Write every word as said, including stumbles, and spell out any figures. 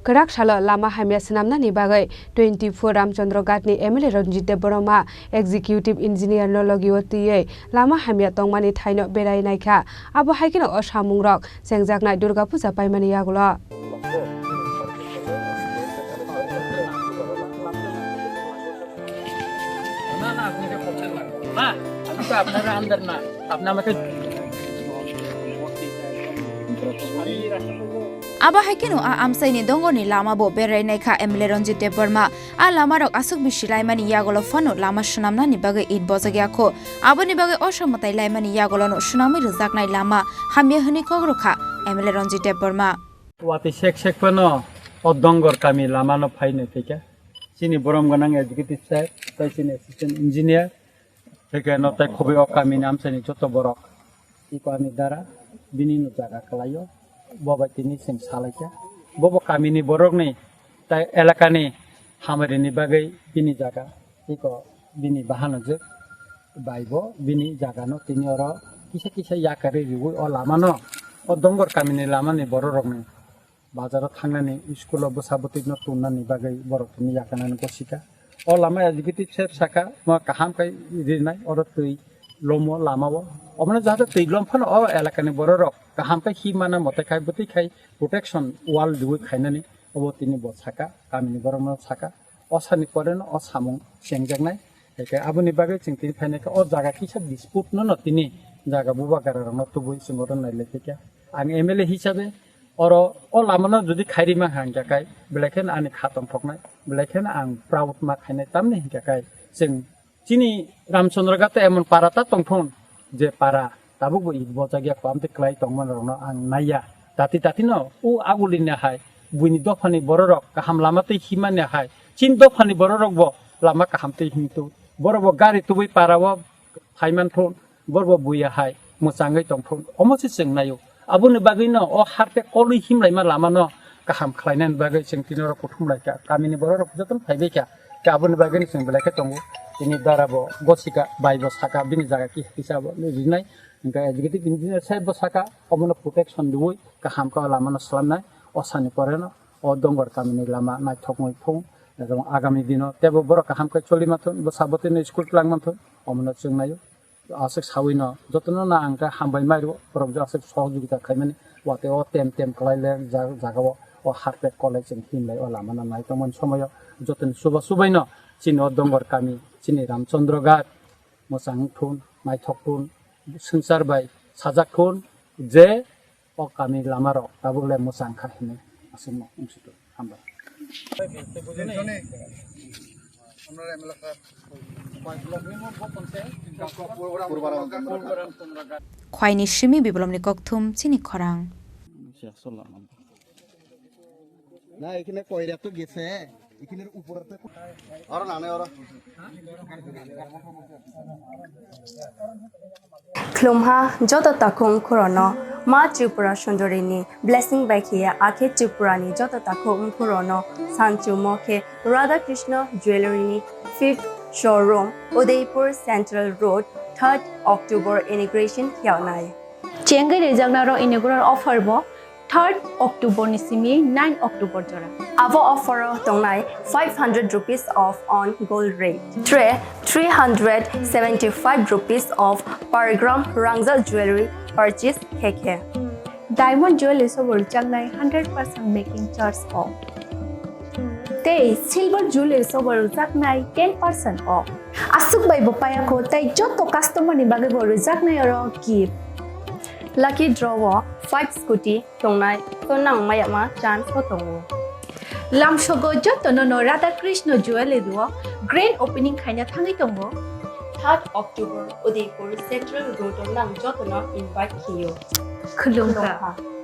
Kwrak salo lama hamya swnamnani bagwi twenty-four Ramchandra Ghat ni M L A Ranjit Debbarma, Executive Engineer no logi o twiwi lama hamya tongmani thaino berai naikha. Abo hai kheno o samungrok chengjaknai Durga Puja paimani yagulo. না, না, আপনি এটা করছেন না। না, আমি তো আপনার under না। আপনি আমাকে Abo hai kheno a amchaini dongorni lama bo berai naikha M L A Ranjit Debbarma. A lamarok aswk bisi laimani yagulo phano lama swnamnani bagwi it bojak yakho. Aboni bagwi o samwtai laimani yagulono swnamwi rwjaknai lama hamya hwnwi kok rwkha M L A Ranjit Debbarma. Watwi sek sek phano o Dongor kami lamano phai naithaikha. Chini borom gwnang executive sir, tei chini assistant engineer, tei khe no tei khobwi o kamini amchaini joto borok iko ani dara bini no jaga kwlaio. Bo bai tini chwng salaikha. Bobo kamini borokni tei elakani hamari ni bagwi bini jaga iko bini bahanojwk bai bo bini jaga no tini oro kisa kisa yakarwi riwi o lama no, o Dongor kamini lama ni borok rok ni bazar o thangnani, school o bwsa bwtwi no tonnani bagwi borok tini yakarnani gosika. O lama executive sir saka, mo kaham khe rinai, oro twi lomo lama o. Omono jahate twi lom phano o elakani borok rok kaham khe himana mote khai bwtwi khai protection wall riwi khainani obo tini bo saka, kamini borok no saka. O sani pore no o samung chengjaknai. Hai khe aboni bagwi chwng tini phainai khe o jaga kisa dispute no no tini jaga bubagra rok no tubui chwng oro nailai khe khe. Ang M L A hisabe oro o lama no jodi khairi mankha hingkha khe belai kheno ani kha tongthoknai, belai kheno ang proud ma khainai, tamni hingkha khe chwng chini Ramchandra Ghat emon para ta tongthun je para tabuk bo it bojak ya, kwam tei kwlai tongmani rokno ang naiya. Tati tati no o aguli ni hai buini dophani borok rok kaham lama tei himani hai chini dophani borok rok bo lama kaham tei himtu. Borok bo gari tubui para o phaiman thun, borok bo buya hai mwchangwi tong thun. Omo se chwng naio. Aboni bagwi no o harte kolwi himlaima lama no kaham khlainani bagwi chwng tini oro kuthum lai kha. Kamini borok rok jotono phaibai kha. Khe aboni bagwi no chwng belai khe tongo. Tini dara bo gosika bai bo saka bini jaga kisa kisa bo rinai. Hingkhe executive engineer saheb bo saka omono protection riwi kaham khe o lama no slamnai. O sani pore no o Dongor kamini lama naithok wngwi thung. Agami dino teibo borok kaham khe choli manthun, bwsa bwtwi no school twlang manthun. Omono chwng naio. Aswk sawi no jotono no ang khe hambai mai rwo, borok je aswk sohojogita khaimani, watwi o tem tem kwlai le ja-, jaga o, o harpet kolai chwng himlai o lama no nai tongmani somoio jotoni chuba chubai no chini o Dongor kami, chini Ramchandra Ghat mwchang thun, naithok thun, swngchar bai sajak thun je o kami lama rok tabuk le mwchang kha hinwi aswk no wng sitwng. Hambai. Khwaini simi biplomni kokthum chini khorang. না, এখানে কয়রা তো গেছে, এখানে উপরে তো আরো না, না, আরো। Khulumha joto takhuk khorono Ma Tripura Sundori ni blessing bai khiya akhe Tripura ni joto takhuk khorono sanchumo khe Radha Krishna Jewellery ni fifth showroom Udaipur Central Road third October inauguration khiyawnai. Chengwi rijaknaro inaugural offer bo third October ni simi nine October jora. Abo offer o tongnai five hundred rupees off on gold rate. Three, three hundred seventy-five rupees off per gram rangzak jewelry purchase khe khe. Diamond jewelry sobo rwjaknai hundred percent making charge o. Tei silver jewelry sobo rwjaknai ten percent off. Aswk bai bo payakho tei joto customer ni bagwi bo rwjaknai oro gift. Lucky draw o five scooty tongnai, to nang mayama chance bo tongo. Lamsogo jotono no Radha Krishna Jewellery o grand opening khaina thangwi tongo. Third October Udaipur Central Road o nang jotono invite khiyo. Khulumkha. Khulumkha.